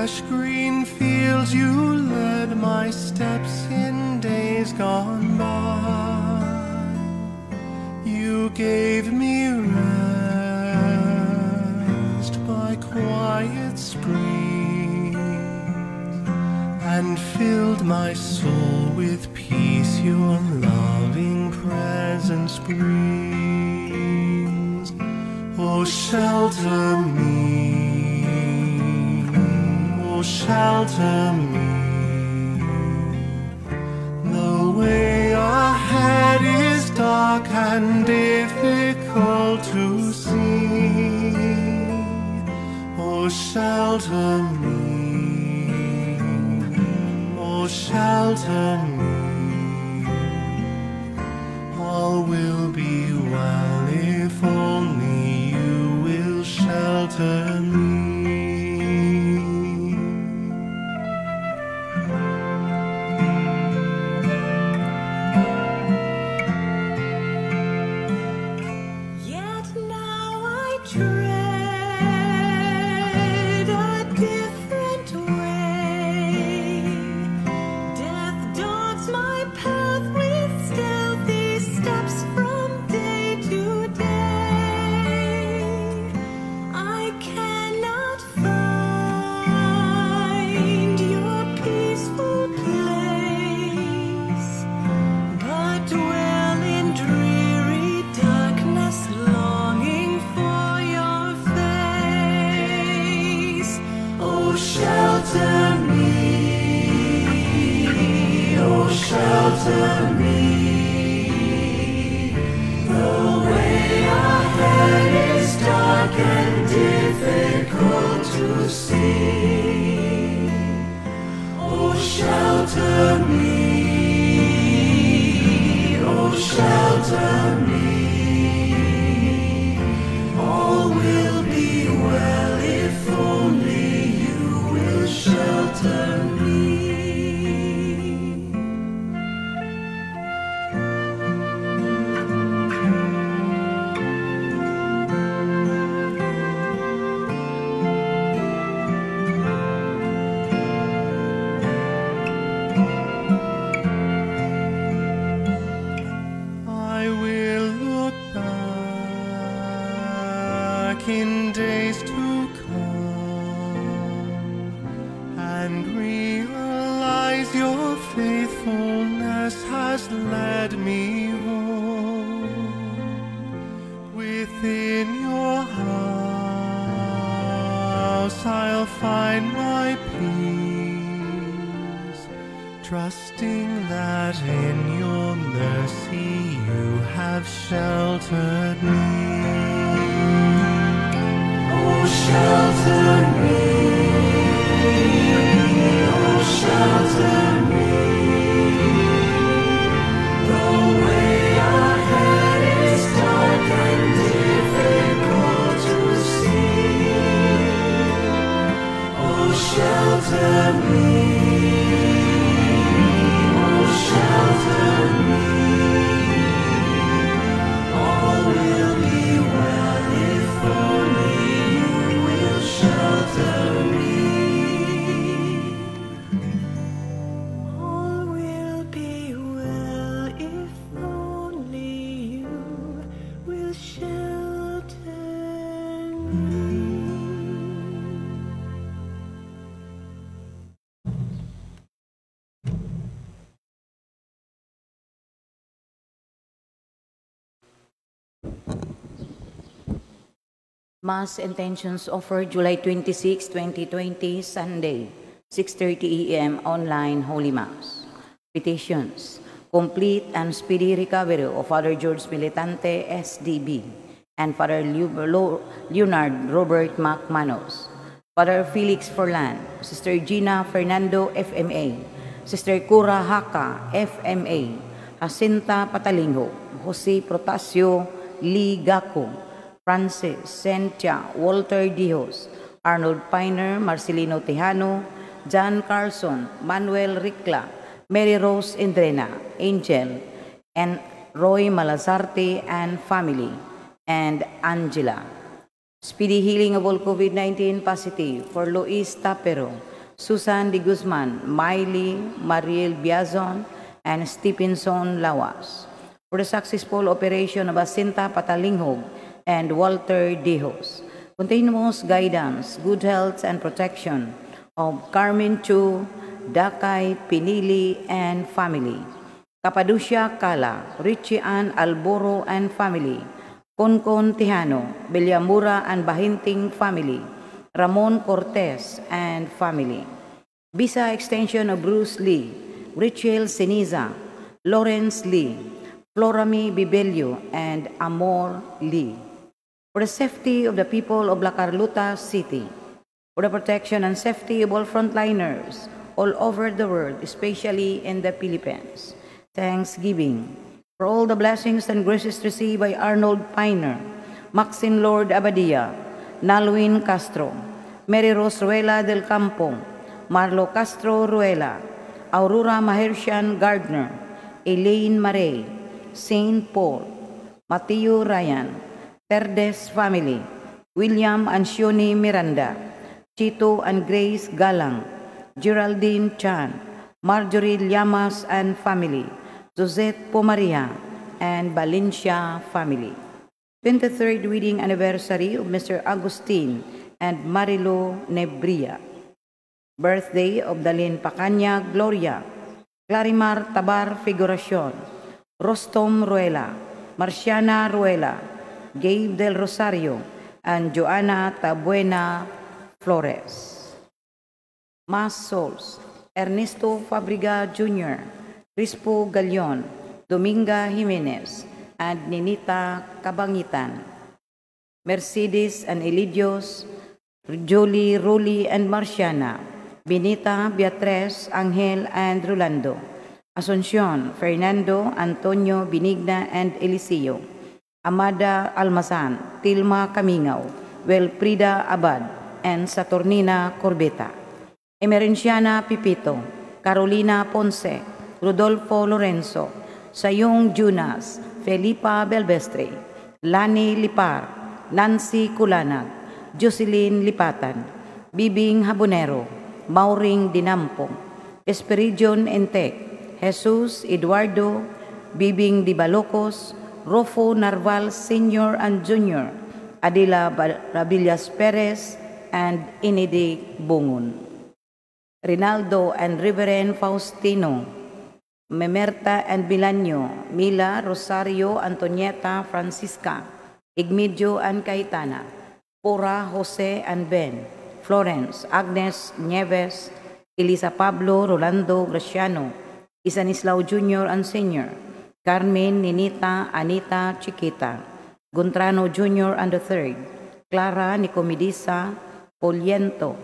Fresh green fields you led my steps in days gone by. You gave me rest by quiet springs and filled my soul with peace your loving presence brings. Oh, shelter me, oh, shelter me. The way ahead is dark and difficult to see. Oh, shelter me, oh, shelter me. All will be well if only you will shelter me. Yet now I tread a different way. Death dogs my path with stealthy steps from day to day. I cannot find your peaceful place, but dwell in dreary darkness, longing for your face. Oh, shelter me, oh, shelter me. The way ahead is dark and difficult to see. Oh, shelter me, oh, shelter me. All will be well if only you will shelter me. I will look back in days to come and realize your faithfulness has led me home. Within your house I'll find my peace, trusting that in your mercy you have sheltered me. Oh, shelter me, oh, shelter me. The way ahead is dark and difficult to see. Oh, shelter me, oh, shelter me. All will be well if only you will shelter me. All will be well if only you will shelter me. Mass intentions offered July 26, 2020, Sunday, 6:30 a.m. online Holy Mass. Petitions. Complete and speedy recovery of Father George Militante, SDB, and Father Leonard Robert McManus, Father Felix Forlan, Sister Gina Fernando, FMA, Sister Cora Haka, FMA, Jacinta Patalingho, Jose Protasio Ligaco, Francis Sentia, Walter Dijos, Arnold Piner, Marcelino Tejano, John Carlson, Manuel Ricla, Mary Rose Endrena, Angel, and Roy Malazarte and family, and Angela. Speedy healing of all COVID-19 positive for Luis Tapero, Susan de Guzman, Miley, Mariel Biazon, and Stephenson Lawas. For the successful operation of Asinta Patalinghog and Walter Dihos. Continuous guidance, good health, and protection of Carmen Chu, Dakay, Pinili, and family. Capadocia Cala, Richie Ann Alboro and family. Concon Tejano, Villamura and Bahinting family. Ramon Cortez and family. Visa extension of Bruce Lee, Rachel Siniza, Lawrence Lee, Florami Bibelio, and Amor Lee. For the safety of the people of La Carlota City, for the protection and safety of all frontliners all over the world, especially in the Philippines. Thanksgiving for all the blessings and graces received by Arnold Piner, Maxine Lord Abadia, Nalwin Castro, Mary Rose Ruela del Campo, Marlo Castro Ruela, Aurora Mahershan Gardner, Elaine Maray, St. Paul, Mateo Ryan, Perdes family, William and Shioni Miranda, Chito and Grace Galang, Geraldine Chan, Marjorie Llamas and family, Josette Pomaria, and Valencia family. 23rd wedding anniversary of Mr. Agustin and Marilo Nebria. Birthday of Dalin Pacanya Gloria, Clarimar Tabar Figuracion, Rostom Ruela, Marciana Ruela, Gabe del Rosario, and Joanna Tabuena Flores. Mass Souls, Ernesto Fabriga Jr., Crispo Galion, Dominga Jimenez, and Ninita Cabangitan. Mercedes and Elidios, Julie, Ruli, and Marciana, Benita, Beatriz, Angel, and Rolando, Asuncion, Fernando, Antonio, Benigna, and Eliseo, Amada Almazan, Tilma Camingaw, Wilfrida Abad, and Saturnina Corbeta. Emerenciana Pipito, Carolina Ponce, Rodolfo Lorenzo, Sayong Junas, Felipa Belvestre, Lani Lipar, Nancy Kulanag, Jocelyn Lipatan, Bibing Habonero, Mauring Dinampo, Esperidion Entek, Jesus Eduardo, Bibing Di Balocos, Rofo Narval Sr. and Jr., Adela Rabillas Perez, and Inidi Bungon. Rinaldo and Reverend Faustino, Memerta and Milanio, Mila, Rosario, Antonieta, Francisca, Igmidio and Caetana, Pura, Jose and Ben, Florence, Agnes, Nieves, Elisa Pablo, Rolando, Graciano, Isanislao Jr. and Sr., Carmen, Ninita, Anita, Chiquita, Gontrano Jr. and the third, Clara, Nicomidisa, Poliento,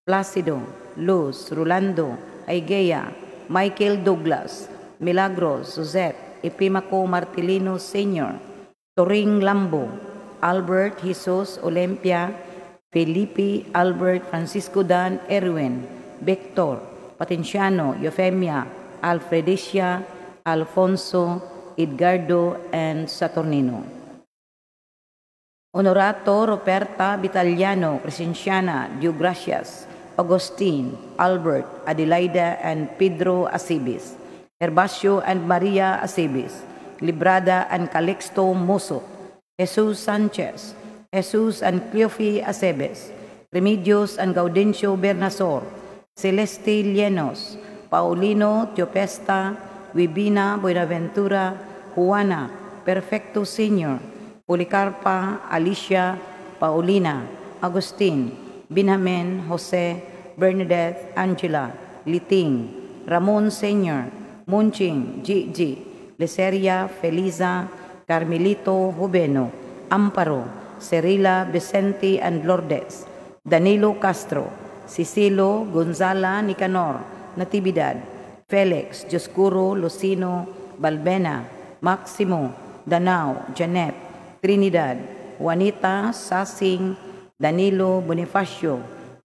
Placido, Luz, Rolando, Aigea, Michael Douglas, Milagros, Suzette, Epimaco Martilino Sr., Toring Lambo, Albert Jesus Olympia, Felipe Albert Francisco Dan Erwin, Victor, Patenciano, Eufemia, Alfredicia, Alfonso, Edgardo, and Saturnino. Honorato, Roberta, Vitaliano, Crescenciana, Diogracias, Agustin, Albert, Adelaida, and Pedro Acebes, Herbacio and Maria Acebes, Librada and Calixto Muso, Jesus Sanchez, Jesus and Cleofe Acebes, Remedios and Gaudencio Bernasor, Celeste Llenos, Paulino Teopesta, Wibina Buenaventura, Juana, Perfecto Senior, Policarpa, Alicia, Paulina, Agustin, Benjamin, Jose, Bernadette, Angela, Liting, Ramon Senior, Munching, Gigi, Leseria, Feliza, Carmelito Jubeno, Amparo, Cerila, Vicente, and Lourdes, Danilo Castro, Cecilo, Gonzala, Nicanor, Natividad, Felix, Dioscuro, Lucino, Balbena, Maximo, Danao, Janet, Trinidad, Juanita, Sasing, Danilo Bonifacio,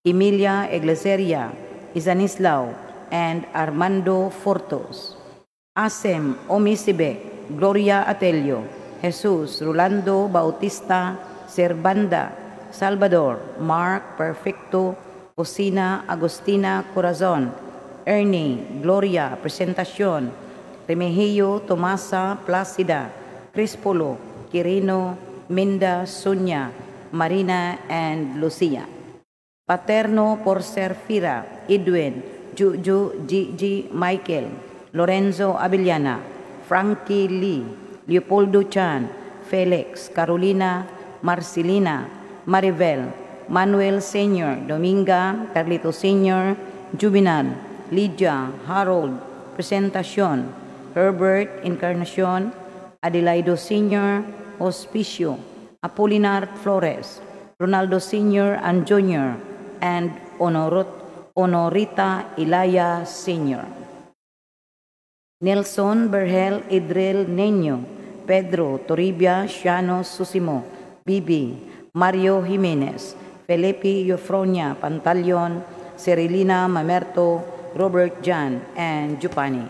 Emilia Egleseria, Isanislao, and Armando Fortos. Asem Omisibek, Gloria Atelio, Jesus Rolando Bautista, Servanda, Salvador, Mark Perfecto, Josina Agustina Corazon, Ernie Gloria Presentacion, Remigio Tomasa Placida, Crispolo, Quirino, Minda, Sonia, Marina, and Lucia. Paterno Porserfira, Edwin, Juju, Gigi, Michael, Lorenzo Abellana, Frankie Lee, Leopoldo Chan, Felix, Carolina, Marcelina, Maribel, Manuel Sr., Dominga, Carlito Sr., Juvenal, Lydia, Harold, Presentacion, Herbert, Encarnacion, Adelaido Sr., Hospicio, Apolinar Flores, Ronaldo Sr. and Jr., and Honorita Ilaya Sr. Nelson Berhel Idril Nino, Pedro Toribia Shiano Susimo, Bibi, Mario Jimenez, Felipe Eufronia Pantaleon, Cerilina Mamerto, Robert Jan, and Jupani.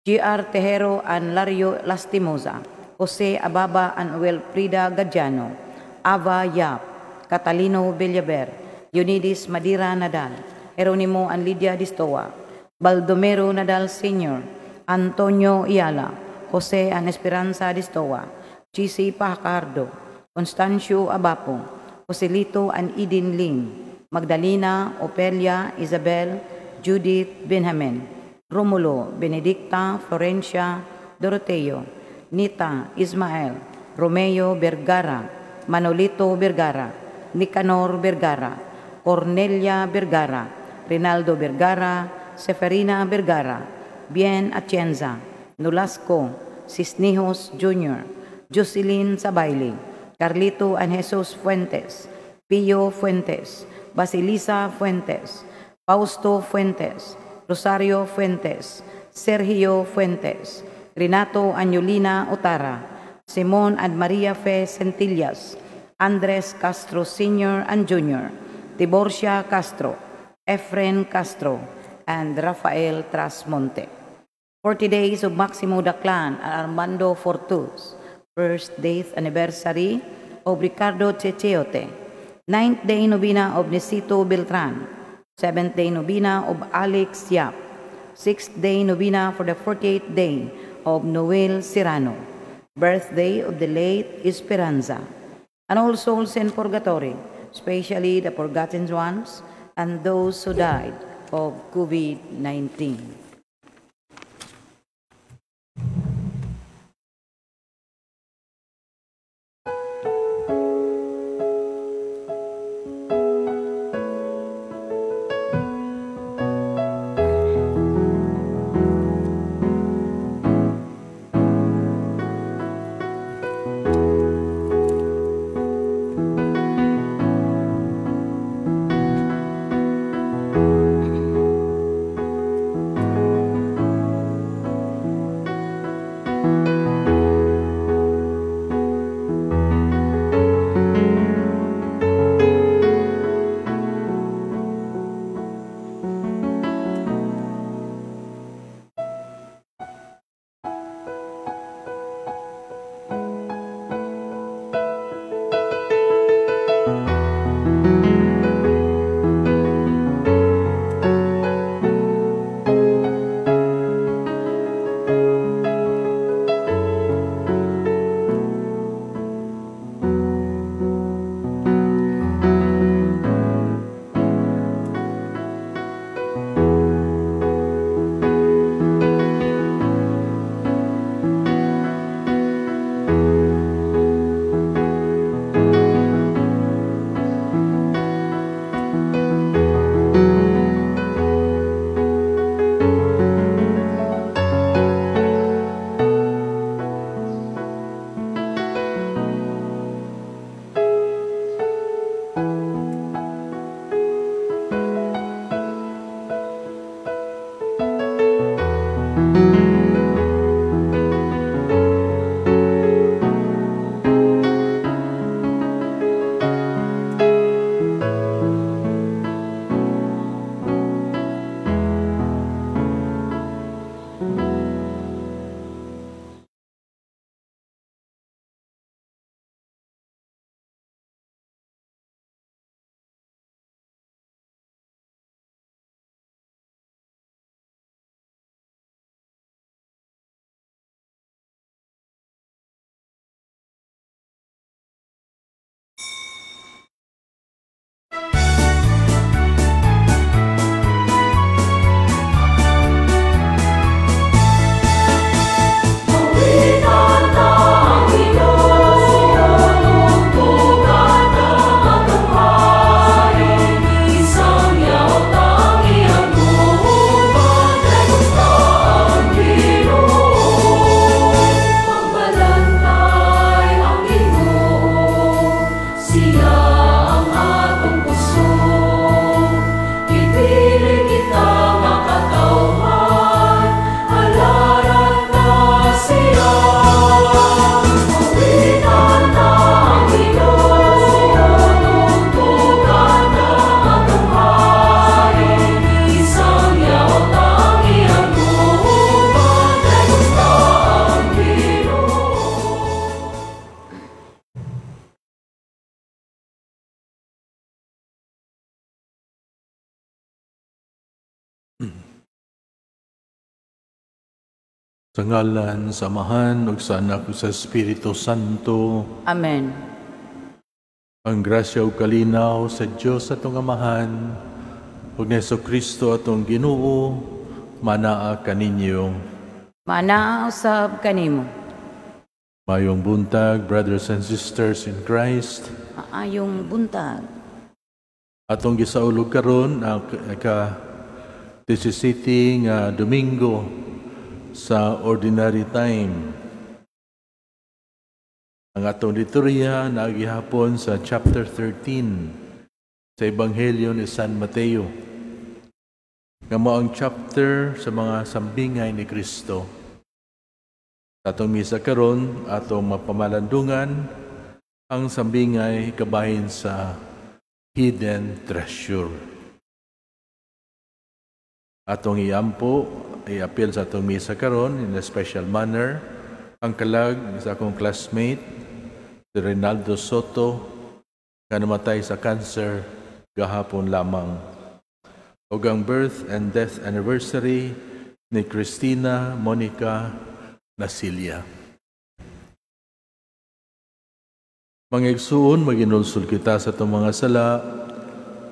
G.R. Tejero and Lario Lastimosa, Jose Ababa and Wilfrida Gadiano, Ava Yap, Catalino Villaber, Eunides Madira Nadal, Jeronimo and Lydia Distoa, Baldomero Nadal Sr., Antonio Iala, Jose and Esperanza Distoa, G.C. Pajardo, Constancio Abapo, Joselito and Eden Lim, Magdalena, Opelia, Isabel, Judith Benjamin, Romulo, Benedicta, Florencia, Doroteo, Nita, Ismael, Romeo Vergara, Manolito Vergara, Nicanor Vergara, Cornelia Vergara, Rinaldo Vergara, Seferina Vergara, Bien Atienza, Nolasco, Cisnejos Jr., Jocelyn Sabaili, Carlito and Jesus Fuentes, Pio Fuentes, Basilisa Fuentes, Fausto Fuentes, Rosario Fuentes, Sergio Fuentes, Renato Añolina Otara, Simon and Maria Fe Centillas, Andres Castro Sr. and Jr., Tiborcia Castro, Efren Castro, and Rafael Trasmonte. 40 days of Maximo Daclan and Armando Fortus, first death anniversary of Ricardo Checheote, ninth day novena of Nisito Beltran, seventh day novena of Alex Yap, sixth day novena for the 48th day of Noel Serrano, birthday of the late Esperanza, and all souls in purgatory, especially the forgotten ones and those who died of COVID-19. Sa ngalan sa Amahan ug sa Anak ug sa Espiritu Santo. Amen. Ang grasya ug kalinaw sa Dios atong Amahan ug ni Kristo atong Ginoo manaa kaninyo. Manaa usab kanimo. Maayong buntag, brothers and sisters in Christ. Maayong buntag. Atong gisaulog karon ang ka 17 nga Domingo sa ordinary time. Ang atong liturhiya naa gihapon sa chapter 13 sa Ebanghelyo ni San Mateo, nga mao ang chapter sa mga sambingay ni Kristo. Sa atong misa karon, atong mapamalandungan ang sambingay kabahin sa hidden treasure. Atong iampo, iapil sa atong misa karon in a special manner ang kalag sa akong classmate, si Reynaldo Soto, nga namatay sa cancer gahapon lamang, ug ang birth and death anniversary ni Christina Monica Nasilia. Mga igsuon, maginulsol kita sa atong mga sala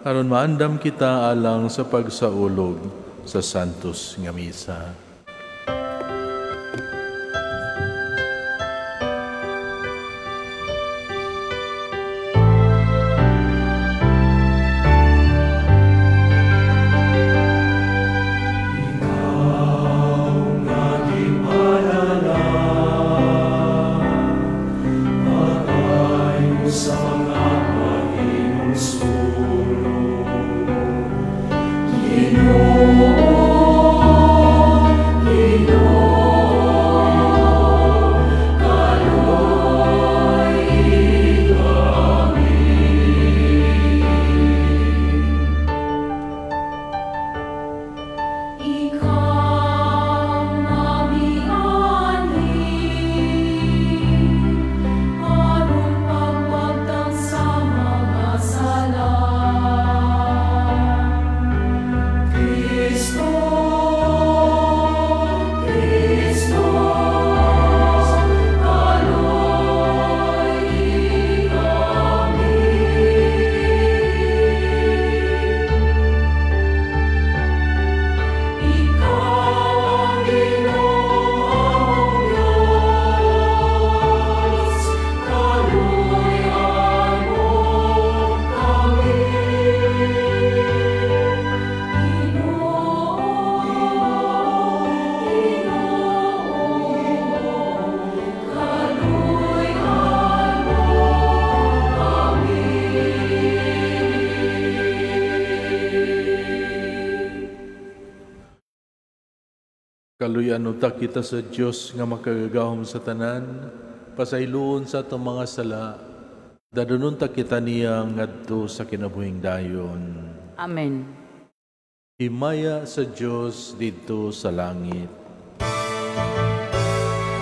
aron maandam kita alang sa pagsaulog sa Santos nga Misa. Kaluyan unta kita sa Dios nga makagagahom sa tanan, pasayloon sa atong mga sala, dadunon ta kita niya ngadto sa kinabuhing dayon. Amen. Himaya sa Dios didto sa langit.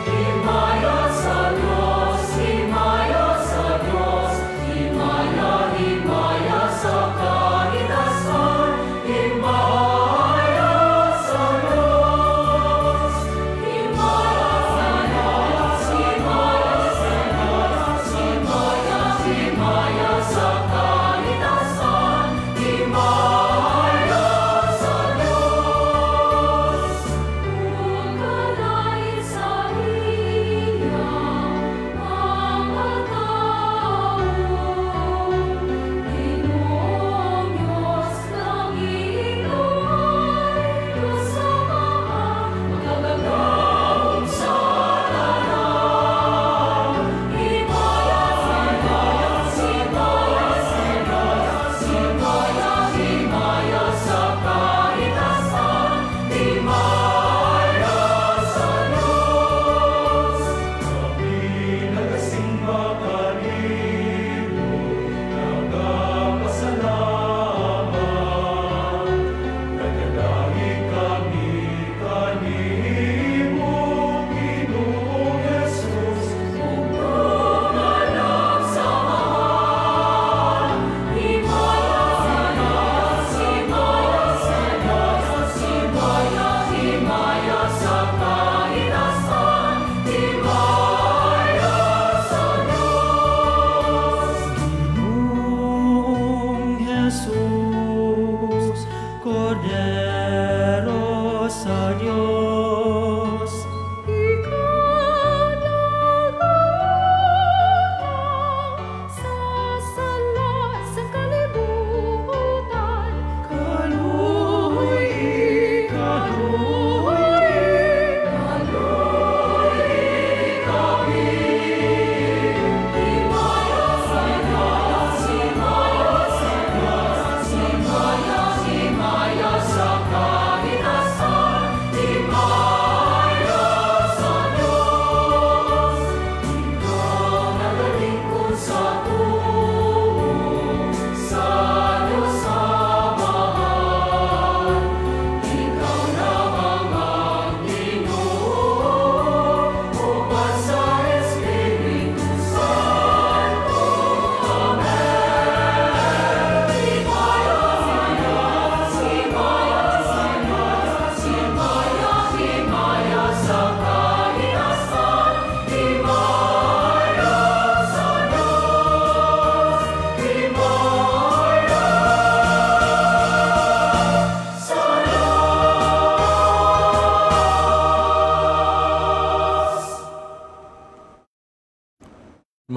Himaya sa Dios, himaya sa Dios, himaya, himaya sa kahitasan, himaya sa Dios. Himaya sa Dios, himaya sa Dios, himaya, himaya sa kahitasan, himaya sa Dios.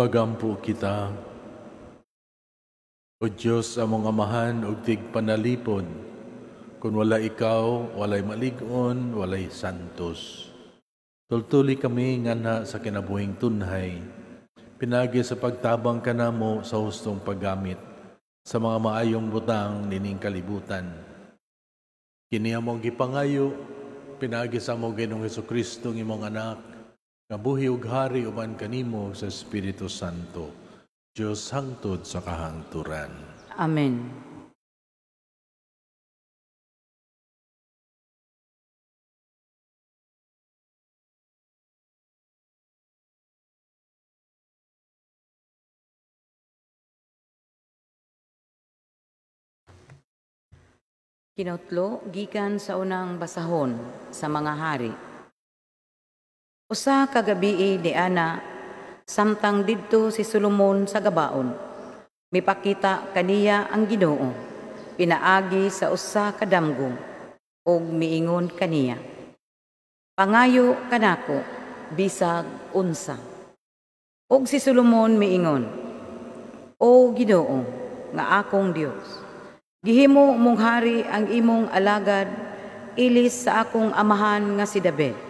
Magampo kita. O Diyos, among Amahan ug tigpanalipod, kung wala ikaw, walay malig-on, walay santos. Tultuli kami nganha sa kinabuhing tunhay, pinagi sa pagtabang kanamo sa hustong paggamit sa mga maayong butang nining kalibutan. Kini among gipangayo, pinagi sa among Ginoong Hesukristo ng imong anak, nga buhi ug hari uban kanimo sa Espiritu Santo, Diyos hangtod sa kahangturan. Amen. Kinutlo gikan sa unang basahon sa mga hari. Usa ka gabii ni ana, samtang didto si Solomon sa Gabaon, mipakita kaniya ang Ginoo, pinaagi sa usa ka damgo, ug miingon kaniya, "Pangayo kanako bisag unsa." Ug si Solomon miingon, "O Ginoo, nga akong Dios, gihimo mong hari ang imong alagad ilis sa akong amahan nga si David.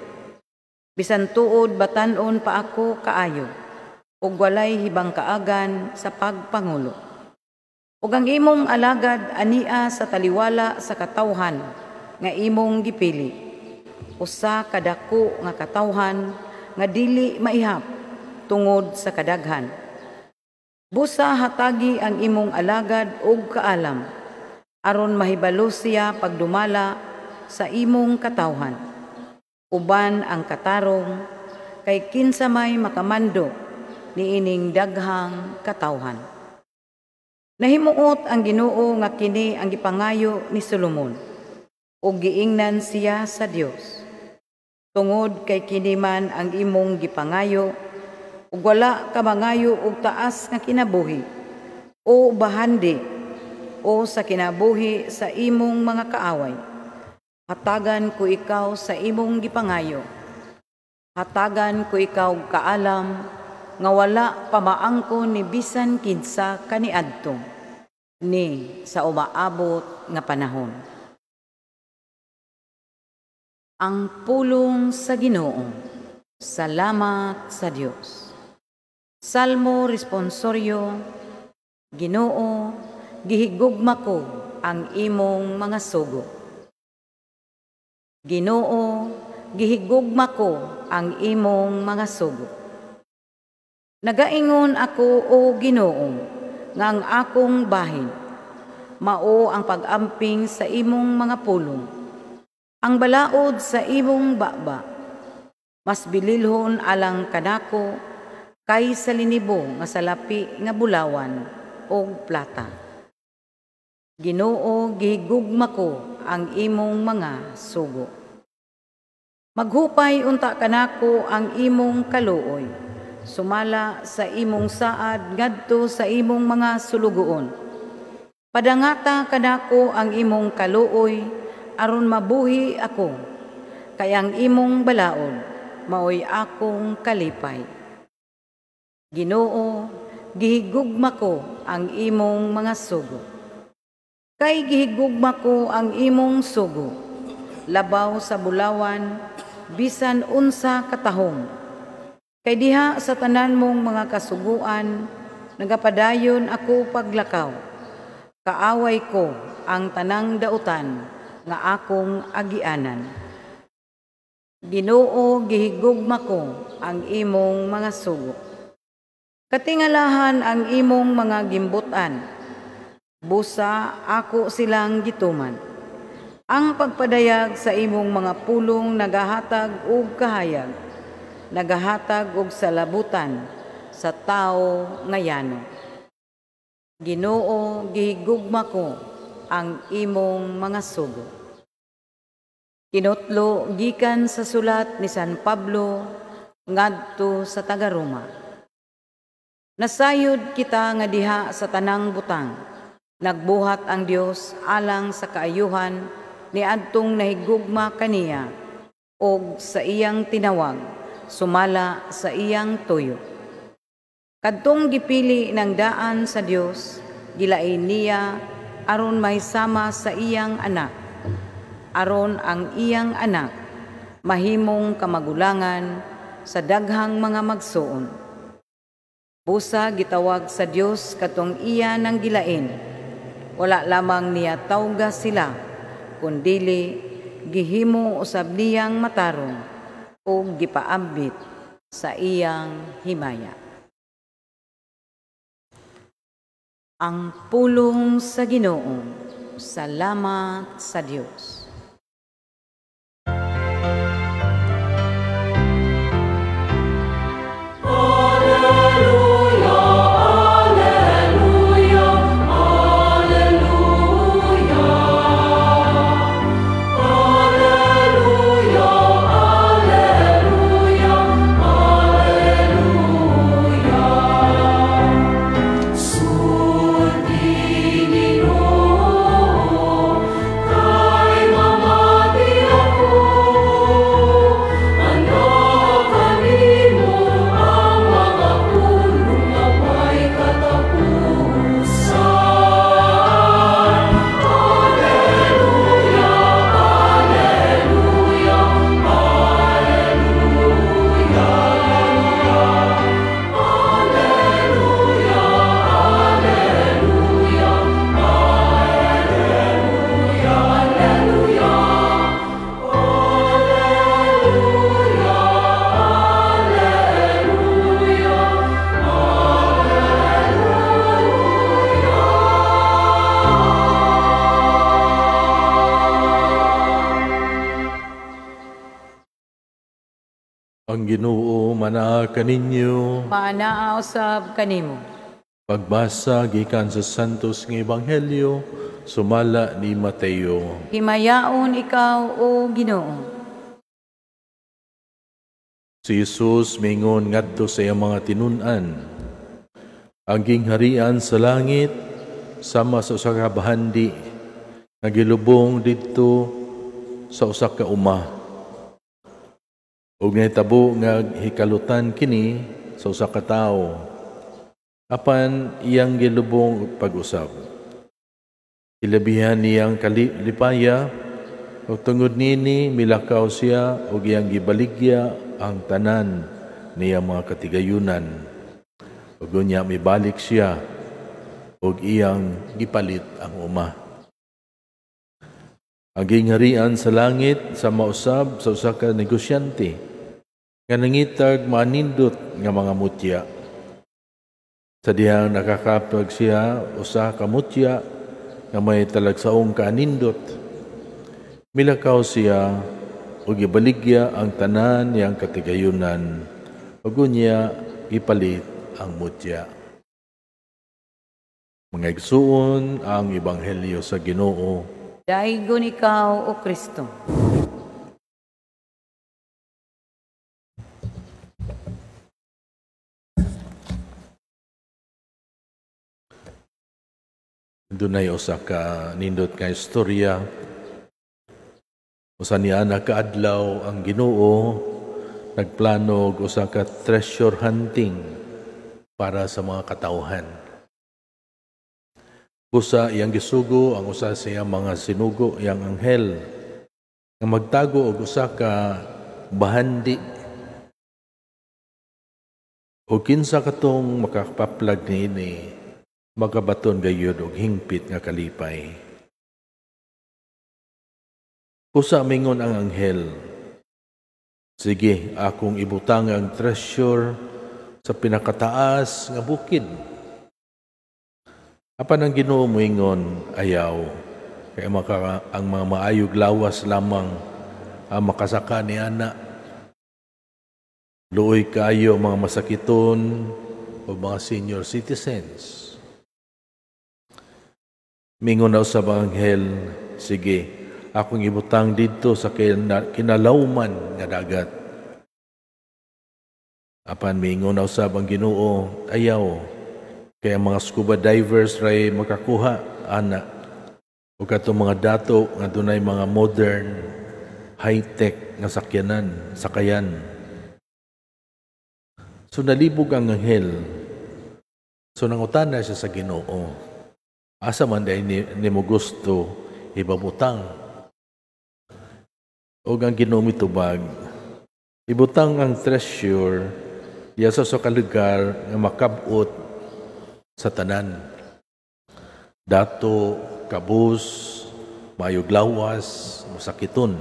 Bisan tuod batan-on pa ako kaayo, ug walay hibang kaagan sa pagpangulo. Ug ang imong alagad ania sa taliwala sa katawhan nga imong gipili, usa ka dako nga katawhan nga dili maihap tungod sa kadaghan. Busa hatagi ang imong alagad og kaalam, aron mahibalo siya pagdumala sa imong katawhan. Uban ang katarong, kay kinsa may makamando niining daghang katawhan." Nahimuot ang Ginoo nga kini ang gipangayo ni Solomon, ug giingnan siya sa Dios, "Tungod kay kini man ang imong gipangayo, ug wala ka mangayo og taas nga kinabuhi o bahandi o sa kinabuhi sa imong mga kaaway, hatagan ko ikaw sa imong gipangayo. Hatagan ko ikaw kaalam nga wala pamaangko ni bisan kinsa kaniadto ni sa umaabot nga panahon." Ang pulong sa Ginoo. Salamat sa Dios. Salmo responsorio. Ginoo, gihigugma ko ang imong mga sugo. Ginoo, gihigugma ko ang imong mga sugo. Nagaingon ako, o Ginoo, nga ang akong bahin mao ang pag-amping sa imong mga pulong, ang balaod sa imong baba. Mas bililhon alang kanako kaysa linibo nga salapi nga bulawan og plata. Ginoo, gihigugma ko ang imong mga sugo. Maghupay unta kanako ang imong kaluoy, sumala sa imong saad ngadto sa imong mga sulugoon. Padangata kanako ang imong kaluoy aron mabuhi ako, kay ang imong balaod maoy akong kalipay. Ginoo, gihigugma ko ang imong mga sugo. Kay gihigugma ko ang imong sugo, labaw sa bulawan, bisan unsa katahom. Kay diha sa tanan mong mga kasuguan, nagapadayon ako paglakaw. Kaaway ko ang tanang dautan nga akong agianan. Ginoo, gihigugma ko ang imong mga sugo. Katingalahan ang imong mga gimbutan. Busa ako silang gituman. Ang pagpadayag sa imong mga pulong nagahatag og kahayag, nagahatag og salabutan sa tawo nga yano. Ginoo, gihigugma ko ang imong mga sugo. Kinutlo gikan sa sulat ni San Pablo ngadto sa taga-Roma. Nasayod kita nga diha sa tanang butang, nagbuhat ang Dios alang sa kaayuhan ni adtong nahigugma kaniya og sa iyang tinawag sumala sa iyang tuyo. Kadtong gipili ng daan sa Dios, gilain niya aron mahisama sa iyang anak, aron ang iyang anak mahimong kamagulangan sa daghang mga magsuon. Busa gitawag sa Dios katong iya nang gilain. Wala lamang niya tawga sila, kundili gihimo usab niyang matarong ug gipaambit sa iyang himaya. Ang pulong sa Ginoo. Salamat sa Dios. Alleluia, alleluia, alleluia. Alleluia, alleluia, alleluia. Sulti Ginoo, kay mamati ako. Anaa kanimo ang mga pulong nga way katapusan. Alleluia, alleluia, alleluia. Alleluia, alleluia, alleluia, alleluia. Alleluia, alleluia, alleluia. Ang Ginoo manaa kaninyo. Maanaa usab kanimo. Pagbasa gikan sa Santos nga Ebanghelyo sumala ni Mateo. Himayaon ikaw, o Ginoo. Si Jesus mingon ngadto sa iyang mga tinun-an. Ang gingharian sa langit sama sa usa ka bahandi nga gilubong didto sa usa ka uma. Ug nahitabo nga hikalutan kini sa usa ka tawo, apan iyang gilubong pag-usab. Ilabihan niyang lipaya, ug tungod niini milakaw siya ug iyang gibaligya ang tanan niyang mga katigayunan. Ug unya mibalik siya ug iyang gipalit ang uma. Ang gingharian sa langit sa mausab sa usa ka negosyante nga nangitag manindot nga mga mutya. Sa dihang nakakapag siya usa ka mutya nga may talagsaong kaanindot, milakaw siya ug gibaligya ang tanan niyang katigayunan ug unya gipalit ang mutya. Mga igsuon, ang Ebanghelyo sa Ginoo. Daigon ikaw, O Kristo. Dunay usa ka nindot nga istorya. Usa niya nakaadlaw ang Ginoo nagplano og usa ka treasure hunting para sa mga katawhan. Busa iyang gisugo ang usa sa iyang mga sinugo, iyang anghel, nga magtago og usa ka bahandi. O kinsa katong makapaplag niini, makabaton gayud og hingpit nga kalipay. Busa mingon ang anghel, sige, akong ibutang ang treasure sa pinakataas nga bukid. Apan ang Ginoo moingon, ayaw, kay ang mga maayog lawas lamang ang makasaka ni ana. Luoy kaayo ang mga masakiton o mga senior citizens. Mingon na usab ang anghel, sige, akong ibutang didto sa kinalawman nga dagat. Apan mingon na usab ang Ginoo, ayaw, kaya mga scuba divers ray makakuha ana o katong mga dato nga dunay mga modern high-tech nga sakayan. So nalibog ang anghel. So nangutana siya sa Ginoo, asa man diay nimo gusto ibabutang? Ug ang Ginoo mitubag, ibutang ang treasure diya sa usa ka lugar nga makab-ot sa tanan. Dato, kabus, maayog lawas, musakiton.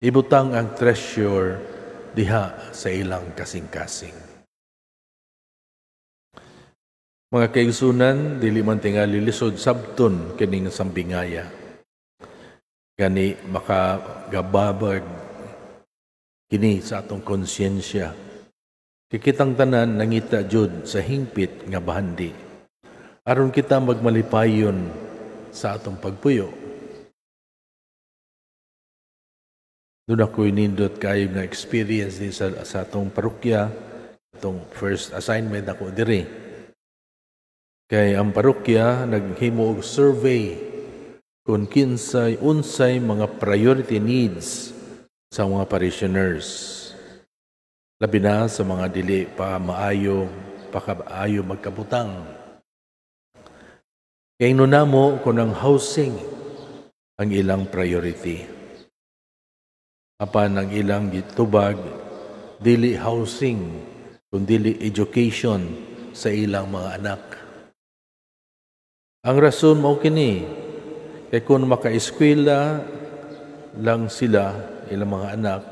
Ibutang ang treasure diha sa ilang kasing-kasing. Mga kaigsunan, dili man tingali lisod sabton kining sambingaya. Gani makagababag kini sa atong konsyensya. Kikitang tanan nangita jud sa hingpit nga bahandi. Aron kita magmalipayon sa atong pagpuyo. Doon ako'y nindot kayo nga experience din sa atong parokya, atong first assignment ako diri. Kay ang parokya naghimo og survey kung kinsay unsay mga priority needs sa mga parishioners. Labi na sa mga dili pa maayo, pakaayo magkabutang. Kay nunamo kung ang housing ang ilang priority. Apan ang ilang gitubag, dili housing, kundi education sa ilang mga anak. Ang rason mao kini, kay kung makaeskwela lang sila, ilang mga anak,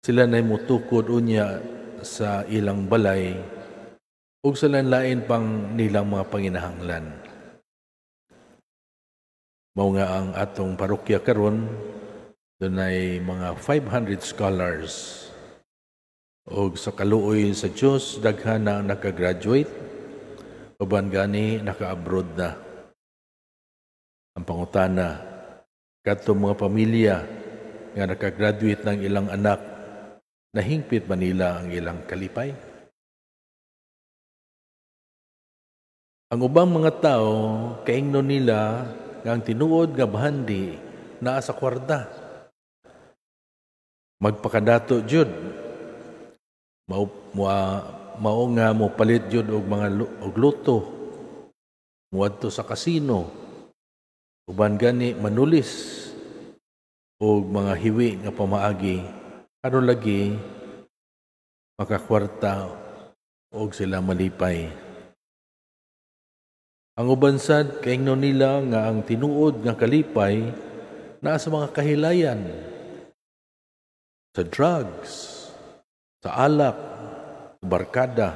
sila na'y mutukod unya sa ilang balay ug sa lain-lain pang nilang mga panginahanglan. Mao nga ang atong parokya karon dunay mga 500 scholars. Og sa kaluoy sa Dios daghan na nakagraduate, uban gani naka-abroad na. Ang pangutana, kadtong mga pamilya nga nakagraduate ng ilang anak, nahingpit ba nila ang ilang kalipay? Ang ubang mga tao, kaingno nila nga ang tinuod nga bahandi naa sa kwarta. Magpakadato jud. Mao nga mopalit jud og mga og luto, muadto sa kasino, uban gani manulis og mga hiwi nga pamaagi aron lagi makakwarta og sila malipay. Ang uban sad kaingno nila nga ang tinuod nga kalipay naa sa mga kahilayan, sa drugs, sa alak, sa barkada.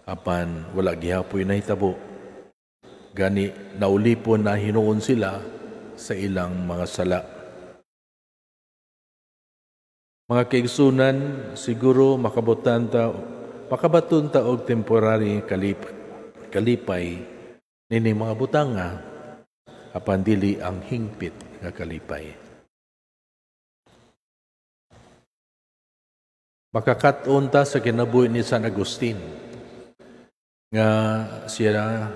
Apan wala gihapoy nahitabo. Gani naulipon na hinuon sila sa ilang mga sala. Mga kaigsunan, siguro makabaton ta og temporary kalipay nini mga butanga, apan dili ang hingpit nga kalipay. Makakat-on ta sa kinabuhi ni San Agustin nga siya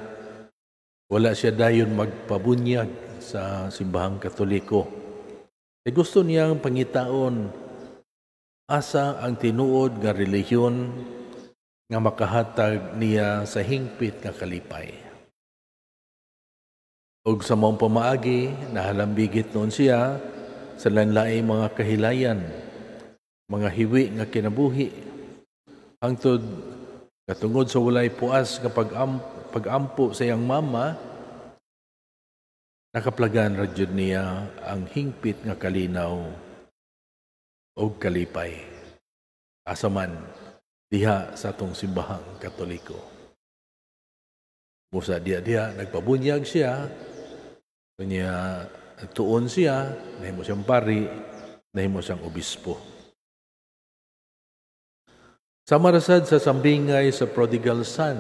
wala siya dayon magpabunyag sa simbahang Katoliko. E gusto niyang pangitaon asa ang tinuod nga relihiyon nga makahatag niya sa hingpit nga kalipay. Og sa maong pamaagi, nahalambigit noon siya sa lain-laing mga kahilayan, mga hiwi nga kinabuhi. Hangtod katungod sa walay puas nga pag-ampo sa iyang mama, nakaplagan ra jud niya ang hingpit nga kalinaw og kalipay. Asa man diha sa atong simbahang Katoliko. Musa diha nagpabunyag siya, kanya tuon siya, nahimo siyang pari, nahimo siyang obispo. Sama rasad sa sambingay sa prodigal son,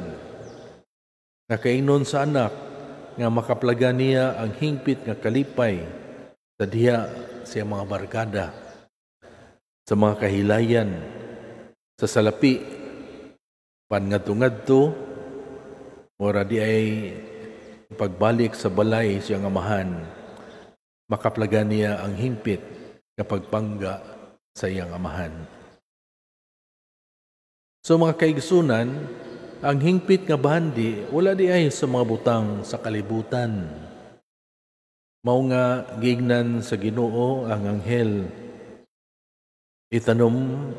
nakaingnon sa anak nga makaplaga niya ang hingpit nga kalipay sa diha sa mga barkada, sa mga kahilayan, sa salapi, pangadto-ngadto, mura di ay pagbalik sa balay siyang amahan, makaplaga niya ang hingpit nga pagpangga sa iyang amahan. So mga kaigsunan, ang hingpit nga bahandi wala di ay sa mga butang sa kalibutan. Mao nga giingnan sa Ginoo ang anghel, itanom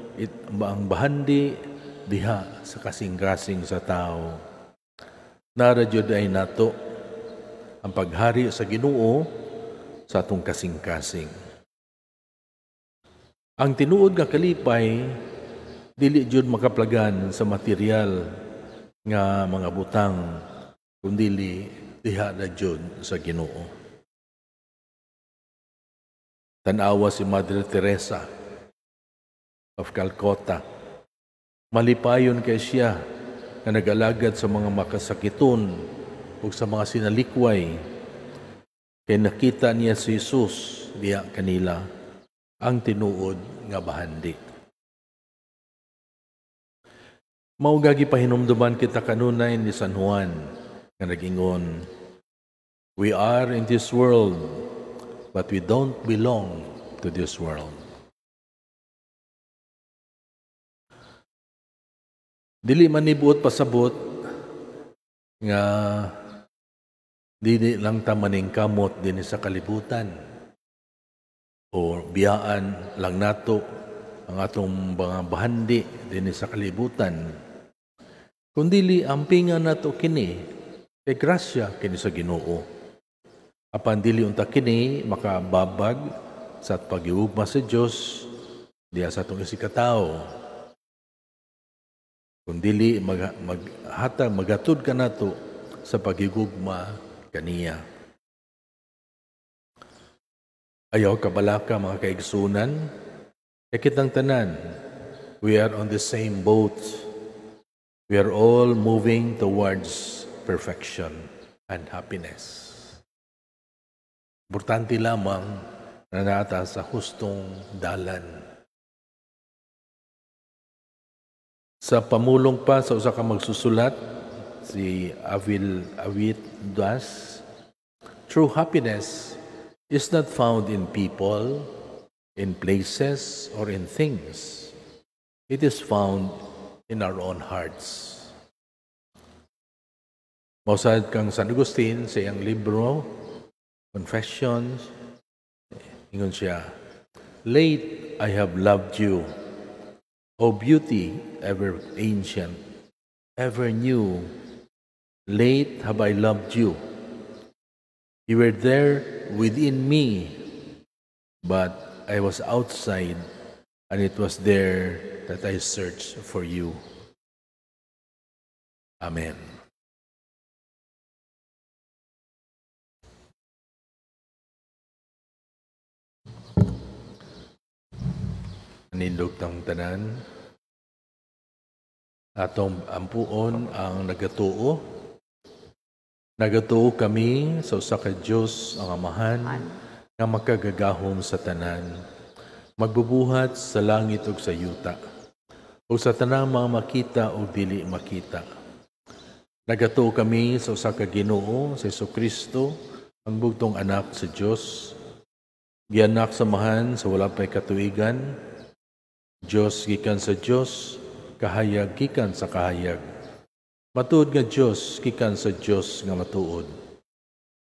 ang bahandi diha sa kasing-kasing sa tao. Nara jud ay nato ang paghari sa Ginoo sa atong kasing-kasing. Ang tinuod nga kalipay dili jud makaplagan sa material nga mga butang, kundili diha na jud sa Ginoo. Tan-awa si Madre Teresa of Calcutta. Malipayon kay siya nga nag-alagad sa mga makasakiton ug sa mga sinalikway. Kay nakita niya si Jesus diha kanila ang tinuod nga bahandi. Mao gagi pahinumduman kita kanunay ni San Juan nga nag-ingon, "We are in this world, but we don't belong to this world." Dili man nibuot pasabot nga dili lang ta maningkamot dinhi sa kalibutan o biyaan lang nato ang atong mga bahandi dinhi sa kalibutan, kundili ampingan nato kini kay grasya kini sa Ginoo. Apan dili unta kini makababag sa paghiugma sa Dios diha sa atong isigkatawo, kundili maghatag magatud kanato sa paghigugma kaniya. Ayaw kabalaka mga kaigsunan, kay kitang tanan, we are on the same boat. We are all moving towards perfection and happiness. Importante lamang na naata sa hustong dalan. Sa pamulong pa sa usa ka magsusulat, si Avil Awit Das, true happiness is not found in people, in places, or in things. It is found in our own hearts. Mausad kang San Agustin sa iyang libro, Confessions, ingon siya, "Late I have loved you, O beauty ever ancient, ever new, late have I loved you. You were there within me, but I was outside, and it was there that I searched for you." Amen. Nindog tang tanan, atong ampuon ang nagatuo. Nagatuo kami sa usa ka Dios ang Amahan nga makagagahom sa tanan, magbubuhat sa langit ug sa yuta, ug sa tanang mga makita ug dili makita. Nagatuo kami sa usa ka Ginoo, sa Hesukristo, ang bugtong anak sa Dios, gianak sa Amahan sa wala pay katuigan, Dios gikan sa Dios, kahayag gikan sa kahayag. Matuod nga Dios gikan sa Dios nga matuod.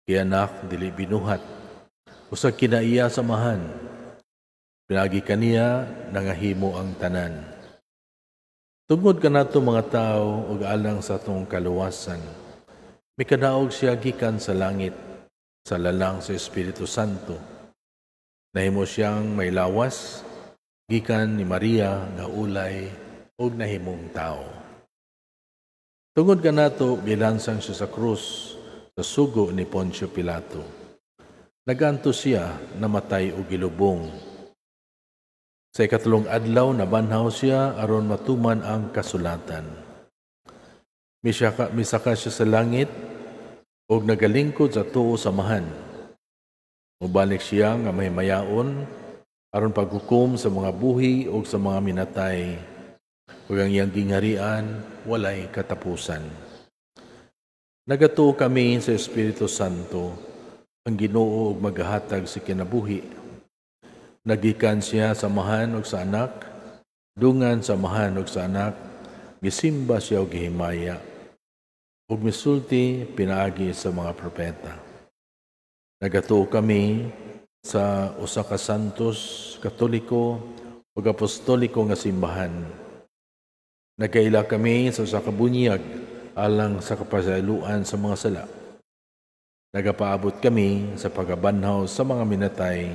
Gianak dili binuhat, usag kinaiya sa Amahan. Pinagi kaniya nangahimo ang tanan. Tungod kanato mga tawo ug alang sa atong kaluwasan, mikadaog siya gikan sa langit sa lalang sa Espiritu Santo. Nahimo siyang may lawas gikan ni Maria nga ulay ug nahimong tawo. Tungod kanato gilansang siya sa krus sa sugo ni Poncio Pilato. Naganto siya, namatay ug gilubong. Sa ikatulong adlaw nabanhaw siya aron matuman ang kasulatan. Misaka siya sa langit ug nagalingkod sa tuo sa Amahan. Mubalik siya nga mahimayaon aron paghukom sa mga buhi ug sa mga minatay, ug ang iyang gingharian walay katapusan. Nagatuo kami sa Espiritu Santo, ang Ginoo ug maghatag sa kinabuhi. Nagikan siya sa Amahan ug sa Anak, dungan sa Amahan ug sa Anak, Gisimba siya og gihimaya ug misulti pinaagi sa mga propeta. Nagatuo kami sa usa ka santos, katoliko ug apostoliko nga simbahan. Nagaila kami sa usa ka bunyag alang sa kapasayloan sa mga sala. Nagapaabot kami sa pagabanhaw sa mga minatay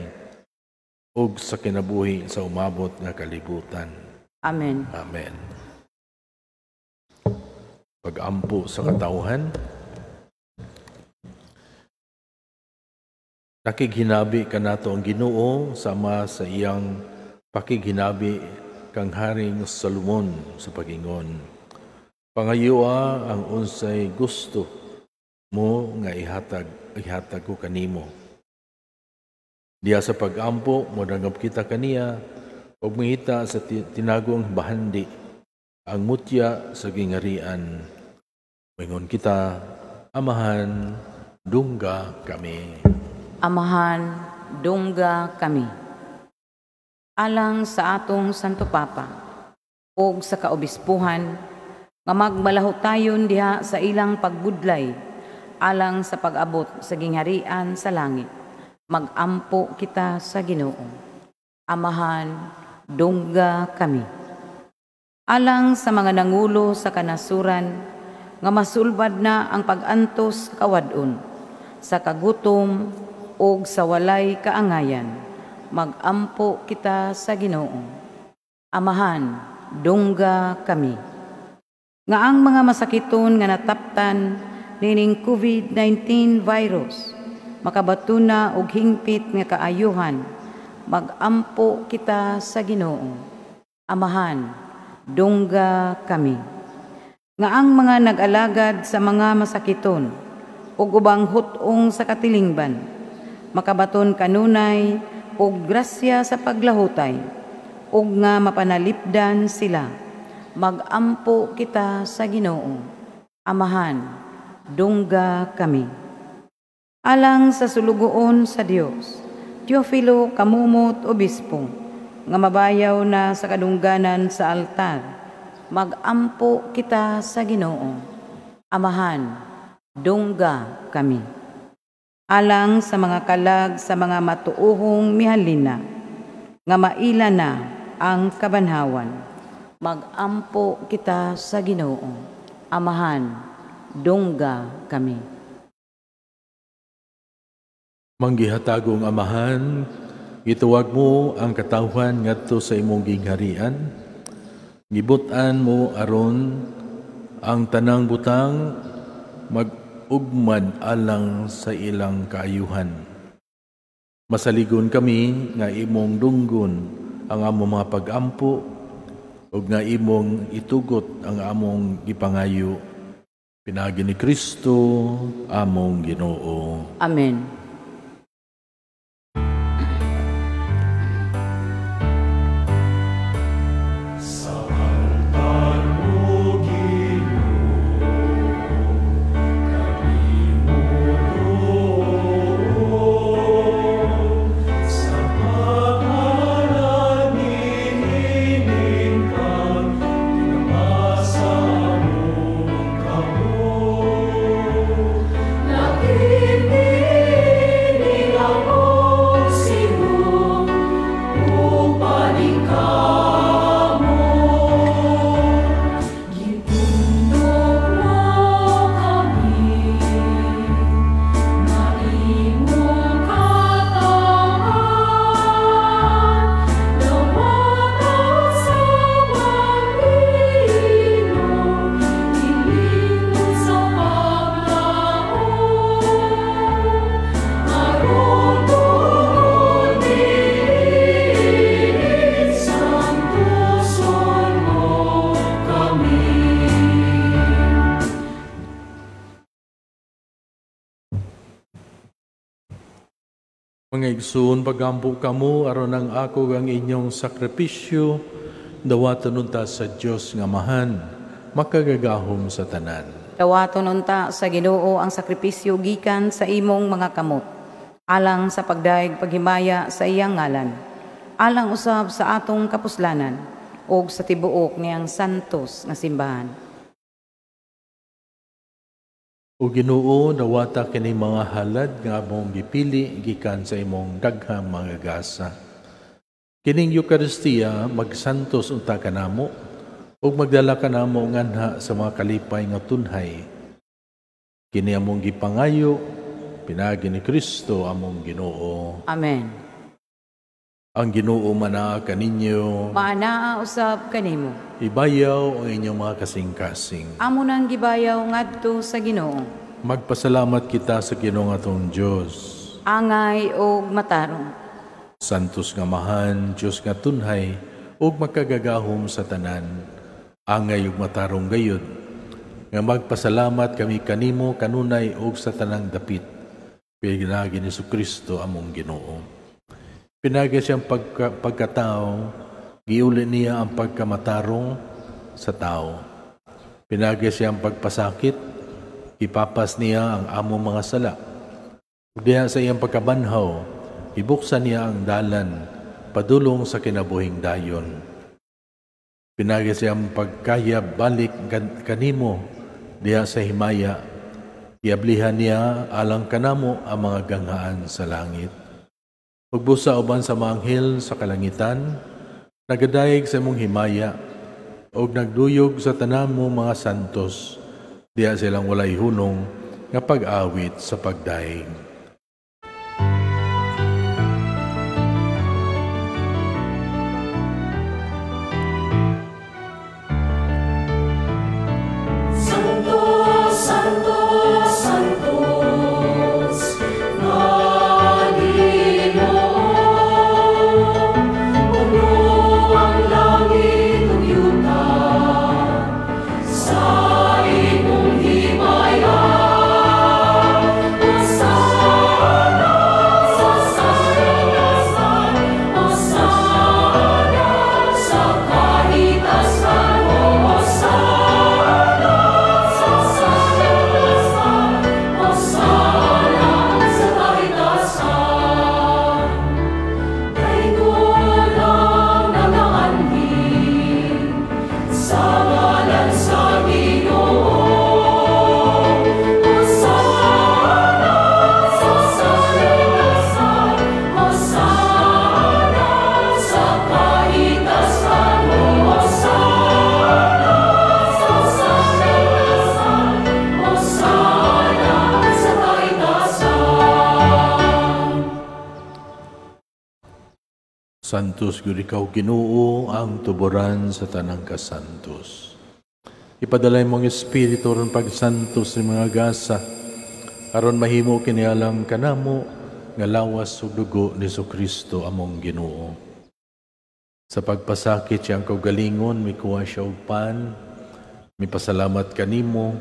ug sa kinabuhi sa umabot nga kalibutan. Amen. Amen. Pag-ampo sa katawhan. Nakighinabi kanato ang Ginoo sama sa iyang pakighinabi kang Haring Salomon sa pagingon. Pangayoa ang unsay gusto mo nga ihatag ko kanimo. Diya sa pag-ampo, modangop kita kaniya ug mangita sa tinagong bahandi ang mutya sa gingarian. Moingon kita, Amahan, dungga kami. Amahan, dungga kami. Alang sa atong Santo Papa ug sa kaobispuhan nga magmalahotayon diha sa ilang pagbudlay alang sa pag-abot sa gingharian sa langit, magampo kita sa Ginoo. Amahan, dungga kami. Alang sa mga nangulo sa kanasuran nga masulbad na ang pag-antos sa kawad-on, sa kagutom ug sa walay kaangayan, magampo kita sa Ginoo. Amahan, dungga kami. Nga ang mga masakiton nga nataptan nining COVID-19 virus makabatuna og hingpit nga kaayuhan, magampo kita sa Ginoo. Amahan, dungga kami. Nga ang mga nag-alagad sa mga masakiton ug ubang hut-ong sa katilingban makabaton kanunay og grasya sa paglahutay ug nga mapanalipdan sila, magampo kita sa Ginoo. Amahan, dungga kami. Alang sa sulugoon sa Dios, Teofilo Camomot Obispo, nga mabayaw na sa kadungganan sa altar, magampo kita sa Ginoo. Amahan, dungga kami. Alang sa mga kalag sa mga matuohong mihalina, nga maila na ang kabanhawan, magampo kita sa Ginoo. Amahan, dungga kami. Manggihatagong Amahan, gituwag mo ang katawhan ngadto sa imong gingharian. Gibut-an mo aron ang tanang butang mag-ugmad alang sa ilang kaayuhan. Masaligon kami nga imong dunggon ang among mga pag-ampo ug nga imong itugot ang among gipangayo. Pinaagi ni Kristo among Ginoo. Amen. Mga igsoon, pagampo kamo aron ang ako ang inyong sakripisyo, dawaton unta sa Dios nga Amahan, makagagahom sa tanan. Dawaton unta sa Ginoo ang sakripisyo gikan sa imong mga kamot, alang sa pagdayeg paghimaya sa iyang ngalan, alang usab sa atong kapuslanan ug sa tibuok niyang santos nga simbahan. O Ginoo, nawata kini mga halad nga among gipili gikan sa imong daghang mga gasa. Kining Eukaristiya magsantos unta kanamo ug magdala kanamo nganha sa mga kalipay nga tunhay. Kini among gipangayo pinaagi ni Kristo among Ginoo. Amen. Ang Ginoo manaa kaninyo. Maanaa usab kanimo. Ibayaw ang inyong mga kasing-kasing. Amo nang gibayaw ngadto sa Ginoo. Magpasalamat kita sa Ginoo atong Dios. Angay og matarong. Santos nga Amahan, Dios nga tunhay ug makagagahom sa tanan. Angay ug matarong gayud nga magpasalamat kami kanimo kanunay ug sa tanang dapit. Pinaagi ni Kristo among Ginoo. Pinaagi siyang pagkatao, giuli niya ang pagkamatarong sa tao. Pinaagi siyang pagpasakit, ipapas niya ang among mga sala. Diha sa iyang pagkabanhaw, ibuksan niya ang dalan, padulong sa kinabuhing dayon. Pinaagi siyang pagkayab balik kanimo diha sa himaya, giablihan niya alang kanamo ang mga ganghaan sa langit. Pagbusa uban sa mga anghel sa kalangitan, nagadayeg sa imong himaya, og nagduyog sa tanan mo mga santos, diha silang walay hunong nga pag-awit sa pagdaig. Santo, Santo, Santos, nga Ginoo, puno ang langit ug yuta sa imong himaya. Hosana sa kahitasan, Hosana sa kahitasan, Hosana sa kahitasan, Hosana sa kahitasan. Daygon ang nagaanhi sa ngalan sa Ginoo. Hosana sa kahitasan, Hosana sa kahitasan, Hosana sa kahitasan, Hosana sa kahitasan. Santos gyud ikaw Ginoo ang tuboran sa tanang kasantos. Ipadala imong espiritu aron pagsantos ni mga gasa, aron mahimo kini alang kanamo nga lawas ug dugo ni Kristo among Ginoo. Sa pagpasakit siyang kaugalingon, mikuha siya og pan, mipasalamat kanimo,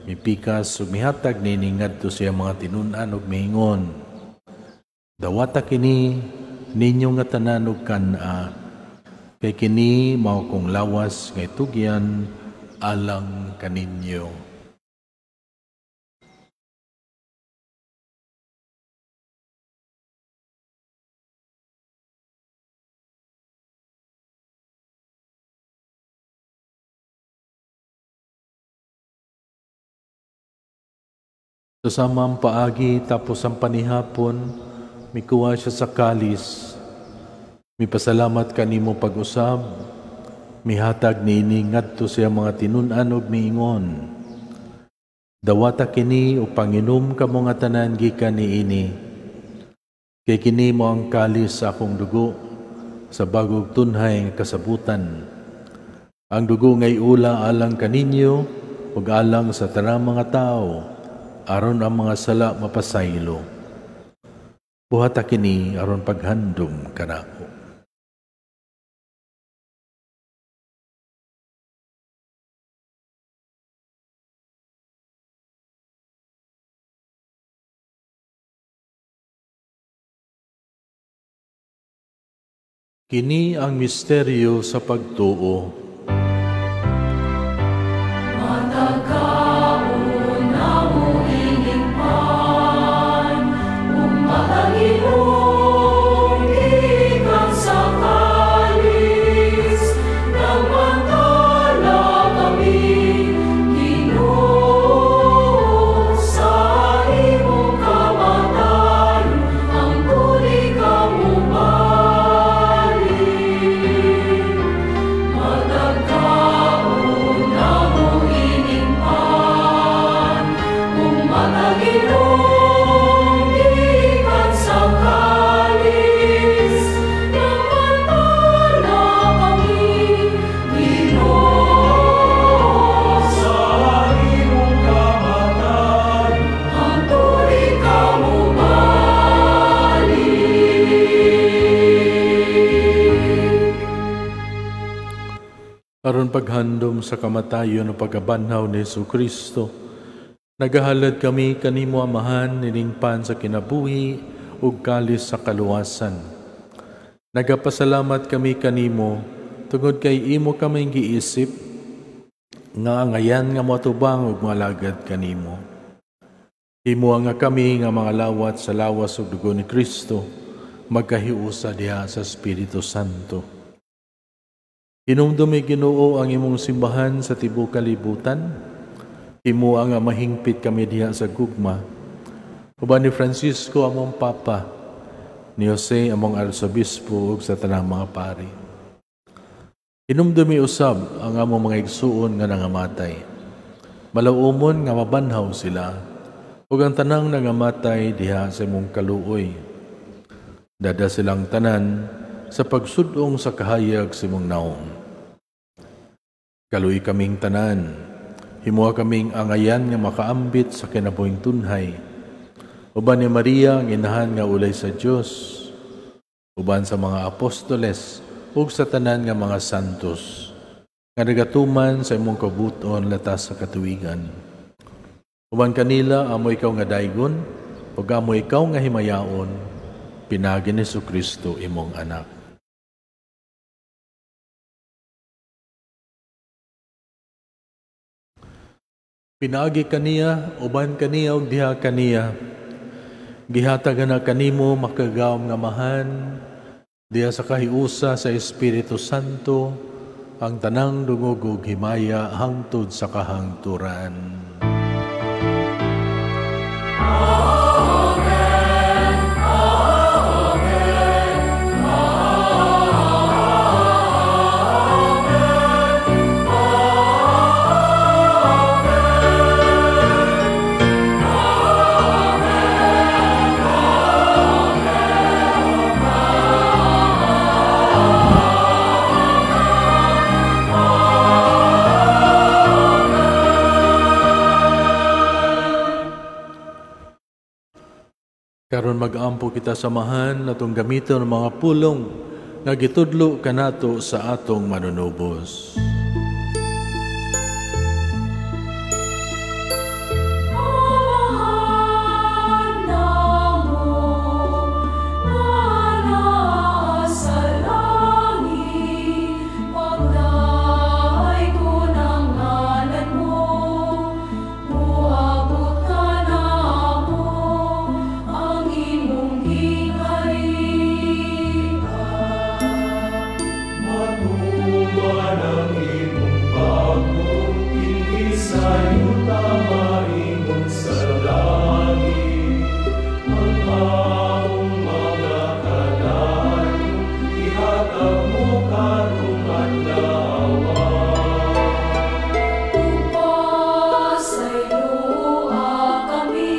mipikas ug mihatag niini ngadto sa iyang mga tinun-an ug miingon, dawata kini ninyo nga tanan og kan-a, kay kini mao kong lawas nga itugyan alang kaninyo. Sa samang paagi tapos ang panihapon, mikuha siya sa kalis, mipasalamat kanimo pag-usab, mihatag niini ngadto sa iyang mga tinun-an ug miingon, dawata kini o panginom kamo nga tanan gikan niini, kay kini mo ang kalis sa akong dugo sa bagong tunhay nga kasabutan. Ang dugo ngay ula alang kaninyo ug alang sa tanang mga tawo, aron ang mga sala mapasaylo. Buhata kini aron paghandom kanako. Kini ang misteryo sa pagtuo. paghandom sa kamatayon o pagkabanhaw ni Jesu Kristo, nagahalad kami kanimo, Amahan, nining pan sa kinabuhi ug kalis sa kaluwasan. Nagapasalamat kami kanimo tungod kay imo kaming giisip nga angayan nga moatubang ug moalagad kanimo. Himoa nga kami nga mga lawat sa lawas ug dugo ni Kristo magkahiusa diha sa Espiritu Santo. Hinumdumi, Ginoo, ang imong simbahan sa tibuok kalibutan. Himoa nga mahingpit kami diha sa gugma. Uban ni Francisco among Papa, ni Jose among Arsobispo ug sa tanang mga pari. Hinumdumi usab ang among mga igsuon nga nangamatay. Malauomon nga mabanhaw sila ug ang tanang nangamatay diha sa imong kaluoy. Dada silang tanan sa pagsudong sa kahayag sa imong naong. Kaluoyi kaming tanan, himoa kaming angayan nga makaambit sa kinabuhing tunhay. Uban ni Maria ang inahan nga ulay sa Dios, uban sa mga apostoles ug sa tanan nga mga santos nga nagatuman sa imong kabuton latas sa katuwigan. Uban kanila amo ikaw nga daygon ug amo ikaw nga himayaon, pinaagi ni Kristo imong anak. Pinaagi kaniya, uban kaniya ug diha kaniya, gihatag na kanimo makagawom nga Amahan, diha sa kahiusa sa Espiritu Santo, ang tanang dungog ug himaya hangtod sa kahangturan. Amen. Amen. Karon mag-ampo kita samahan atong gamiton ang mga pulong nga gitudlo kanato sa atong manunubos. Amahan namo nga naa sa langit, pagdaygon ang ngalan mo, moabot kanamo ang imong gingharian. Matuman ang imong pagbuot dinhi sa yuta maingon sa langit. Ang among mga kadayon ihatag mo karong adlaw. Ug pasayloa kami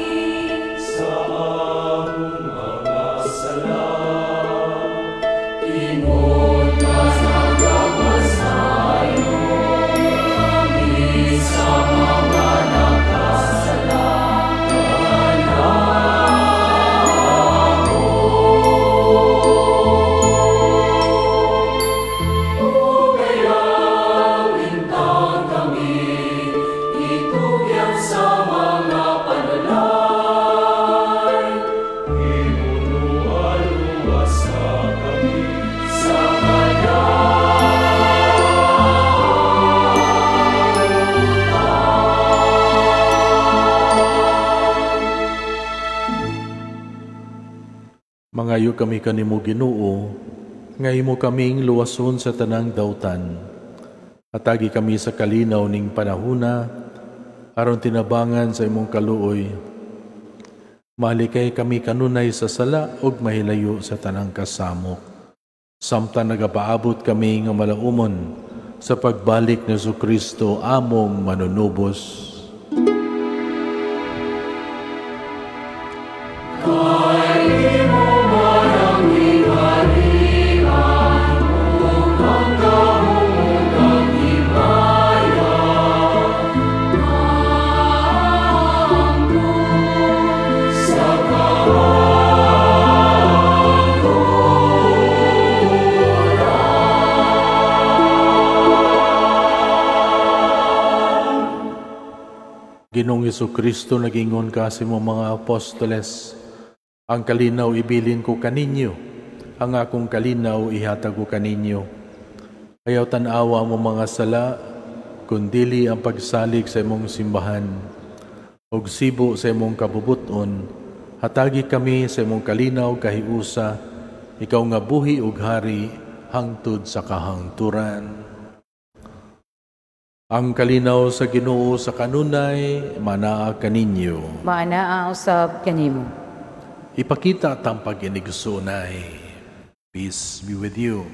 sa among mga sala. Ingon nga nagapasaylo kami sa mga nakasala kanamo. Ug ayaw intang kami itugyan sa mga panulay, Himunualuwasa kami sa Mangayo kami kanimo, Ginoo, nga imo kaming luwason sa tanang dautan. Atagi kami sa kalinaw ning panahuna aron tinabangan sa imong kaluoy. Malikay kami kanunay sa sala ug mahilayo sa tanang kasamok. Samtang nagapaabot kami nga malaumon sa pagbalik ni Kristo among manunubos. Kay imo man ang gingharian ug ang gahom ug ang himaya hangtod sa kahangturan. Hesukristo, nagingon ka sa imong mga apostoles, ang kalinaw ibilin ko kaninyo, ang akong kalinaw ihatag ko kaninyo. Ayaw tan-awa mo mga sala, kundili ang pagsalig sa imong simbahan. Og sibo sa imong kabubuton, hatagi kami sa imong kalinaw kahiusa, ikaw nga buhi ug hari hangtod sa kahangturan. Ang kalinaw sa Ginoo sa kanunay manaa kaninyo. Maanaa usab kanimo. Ipakita tang pag-inigsunay. Peace be with you.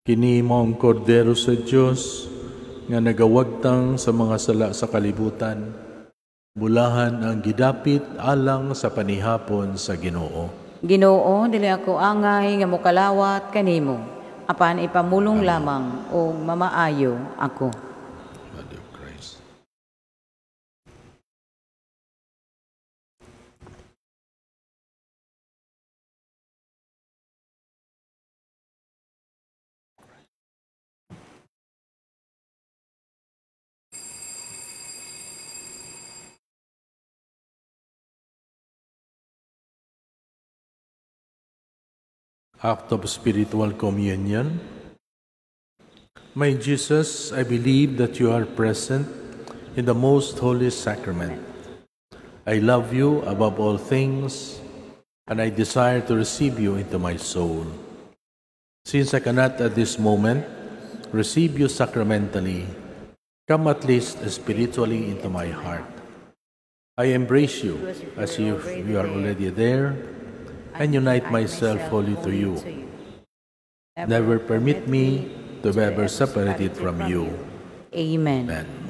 Kini mao ang kordero sa Dios nga nagawagtang sa mga sala sa kalibutan. Bulahan ang gidapit alang sa panihapon sa Ginoo. Ginoo, dili ako angay nga mokalawat kanimo, apan ipamulong lamang og mamaayo ako. Body of Christ. Act of spiritual communion. My Jesus, I believe that you are present in the most holy sacrament. I love you above all things, and I desire to receive you into my soul. Since I cannot at this moment receive you sacramentally, come at least spiritually into my heart. I embrace you as if you are already there, and unite myself wholly to you. Never permit me to be ever separated from you. Amen. Amen.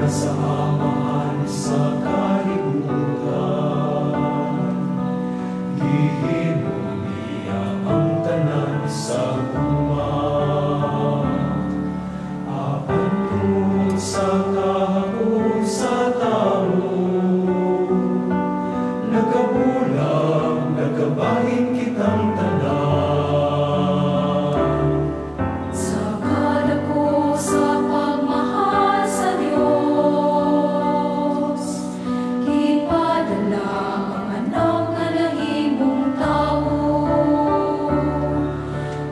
Sa Amahan sa kalibutan, gihimo niya ang tanan sa gugma. Apan tungod sa kahapon sa tao, nagkabulag, nagkabahin kitang tanan. Sa kadako sa pagmahal sa Dios, gipadala ang anak nga nahimong tawo.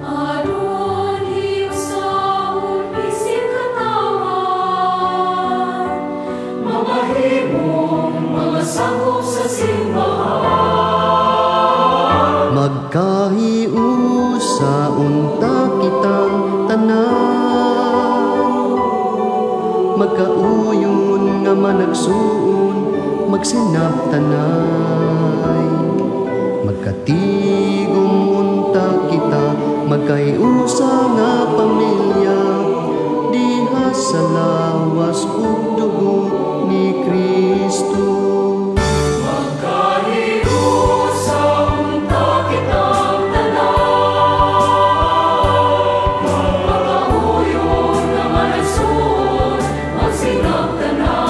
Aron hiusaon bisin katawan, mamahimong mga sakop sa simbahan. Magkahiusa unta kitang tanan, magkauyon managsuon, magsinabtanay. Magkatigom unta kita, magkaiusa nga pamilya, diha sa lawas ug dugo ni Kristo. Magkahiusa unta kitang tanan, magkauyon nga managsuon, magsinabtanay.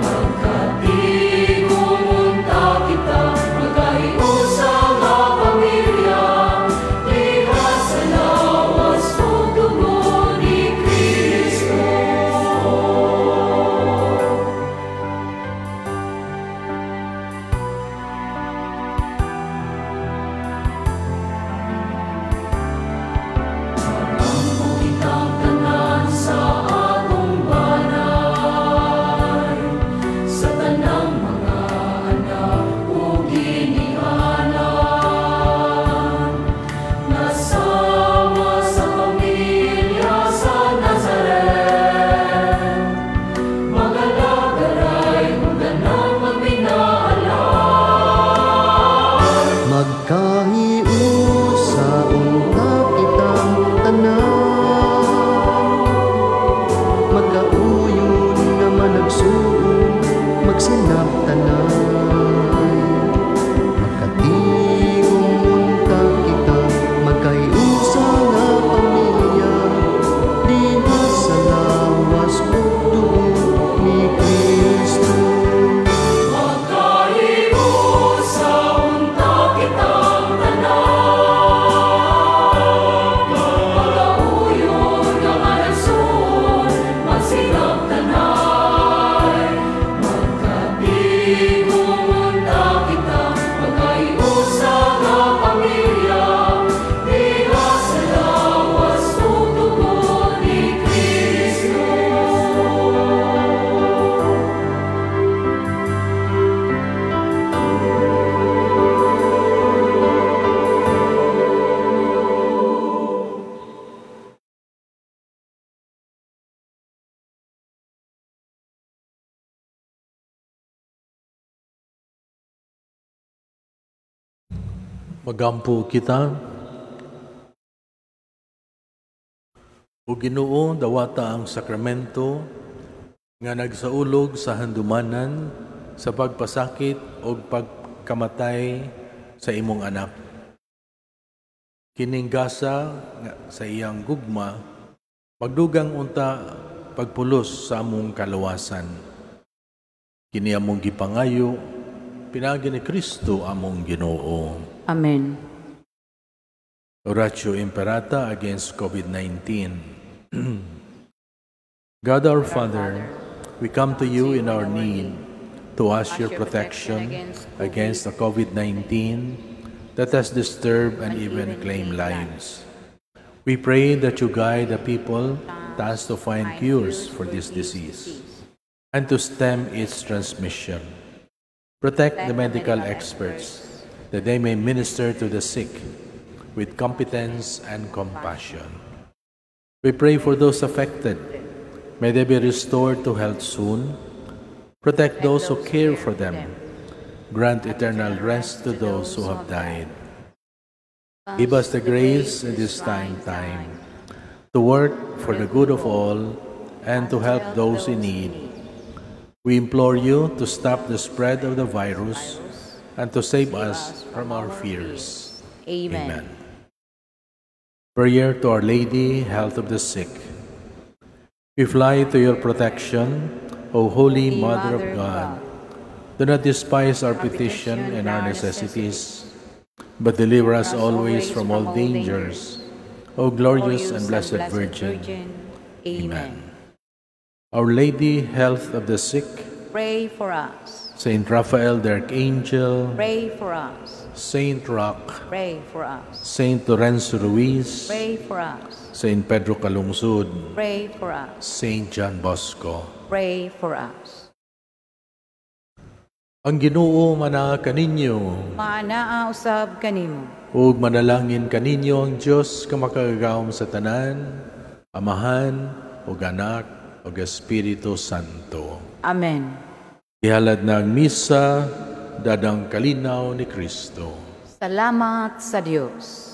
Magkatigom unta kita, magkahiusa nga pamilya, diha sa lawas ug dugo ni Kristo. Magampo kitang tanan sa atong banay, sa tanang mga anak ug ginikanan, nasama sa pamilya sa Nazaret, magalagaray ug tanan magminahalan. Magkahiusa unta kitang tanan, magkauyon nga managsuon, magsinabtanay. Magkatigom unta kita, magkahiusa nga pamilya, diha sa lawas ug dugo ni Kristo. Magkahiusa unta kitang tanan, magkauyon nga managsuon, magsinabtanay. Magkatigom unta kita, magkahiusa nga pamilya, diha sa lawas ug dugo ni Kristo. Magampo kita. O Ginoo, dawata ang sakramento nga nagsaulog sa handumanan sa pagpasakit o pagkamatay sa imong anak. Kining gasa nga sa iyang gugma, magdugang unta pagpulos sa among kaluwasan. Kini among gipangayo, pinaagi ni Kristo among Ginoo. Amen. Oratio Imperata against COVID-19. God our Father, we come to you in our need to ask your protection against the COVID-19 that has disturbed and even claimed lives. We pray that you guide the people tasked to find cures for this disease and to stem its transmission. Protect the medical experts that they may minister to the sick with competence and compassion. We pray for those affected. May they be restored to health soon. Protect those who care for them. Grant eternal rest to those who have died. Give us the grace in this time to work for the good of all and to help those in need. We implore you to stop the spread of the virus and to save us from our fears. Amen. Prayer to Our Lady, Health of the Sick. We fly to your protection, O Holy Mother of God. Do not despise our petition and our necessities, but deliver us always from all dangers, O glorious and blessed Virgin. Amen. Our Lady, Health of the Sick, Pray for us. Saint Raphael the Archangel, Pray for us. Saint Roch, Pray for us. Saint Lorenzo Ruiz, Pray for us. Saint Pedro Calungsod, Pray for us. Saint John Bosco. Pray for us. Ang Ginoo manaa kaninyo, Maanaa usab kanimo. ug manalangin kaninyo ang Dios nga makagagahom sa tanan, Amahan ug Anak ug Espiritu Santo. Amen. Gihalad na ang misa, dadang kalinaw ni Kristo. Salamat sa Dios.